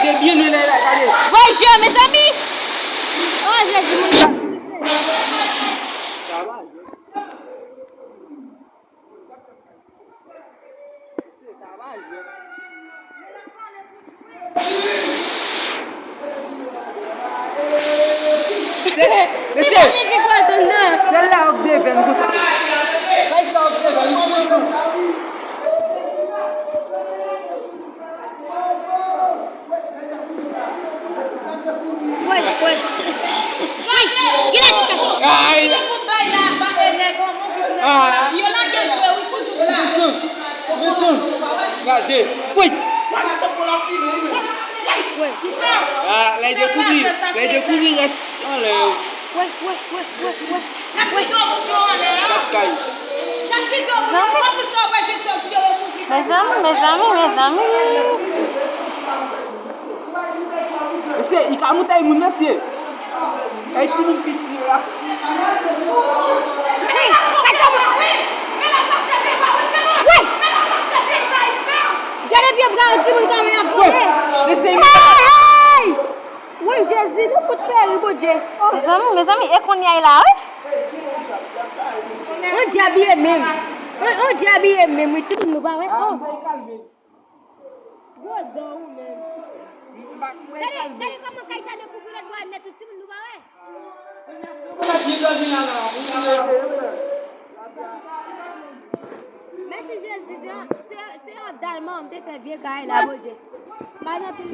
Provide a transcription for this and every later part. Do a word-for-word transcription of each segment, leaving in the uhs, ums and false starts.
Te byen lwen la, gade. Voye je, mezanmi! Oh, Jezi, moun. Mesye, mesye, se la w ap devenn konsa. Bay sa w ap devenn, li sou tou. Wè, wè. Wè, gade ti kay. Ay. Ah. Yo lage l vre, wi, sou tout la. Wilson, Wilson, gade. Wè. Wè. Ah, lè dekouvri, lè dekouvri rès anlè yo. Wè, wè, wè, wè, wè. Wè. Chak kay. Mezanmi, mezanmi, mezanmi. Mesye, li ka moute moun, mesye. Ay, timoun piti la. Gade pye bra yon timoun kòman y ap vole. Mesye, hey, hey! Woy, Jezi, nou fout peri, Bondye. Oh. Mezanmi, mezanmi, e kounye a la, wi. On dyabiye menm. On, on dyabiye menm, wi, timoun nou pa wè. Oh. Gwo dan ou menm. Gade, gade kòman kay sa dekouvri lòt bò a nèt, wi, timoun nou pa wè. Mèsi Jezi, se, se, se yon dal manman m te fè vye kay la, Bondye. Pa nan pil.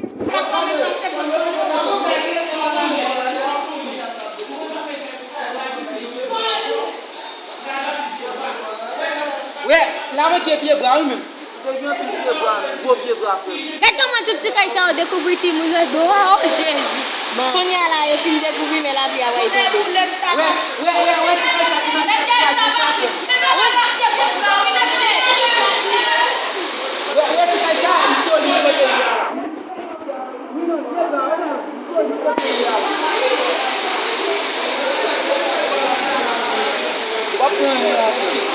Wè, la manke pye bra wi menm. Te gen anpil pye bra, gwo pye bra frè m. Gad kòman tout ti kay sa yo dekouvri timoun yo dò a, o Jezi. Kounye a la, yo fin dekouvri, men lapli a pral tonbe. Wè, wè, wè, wè ti kay sa ki nan kay sa frè m. Wè, wè ti kay sa, li solid kote li a la. Wi, non, vye bra, wè non, li solid kote li a la. W ap pran yon ankò.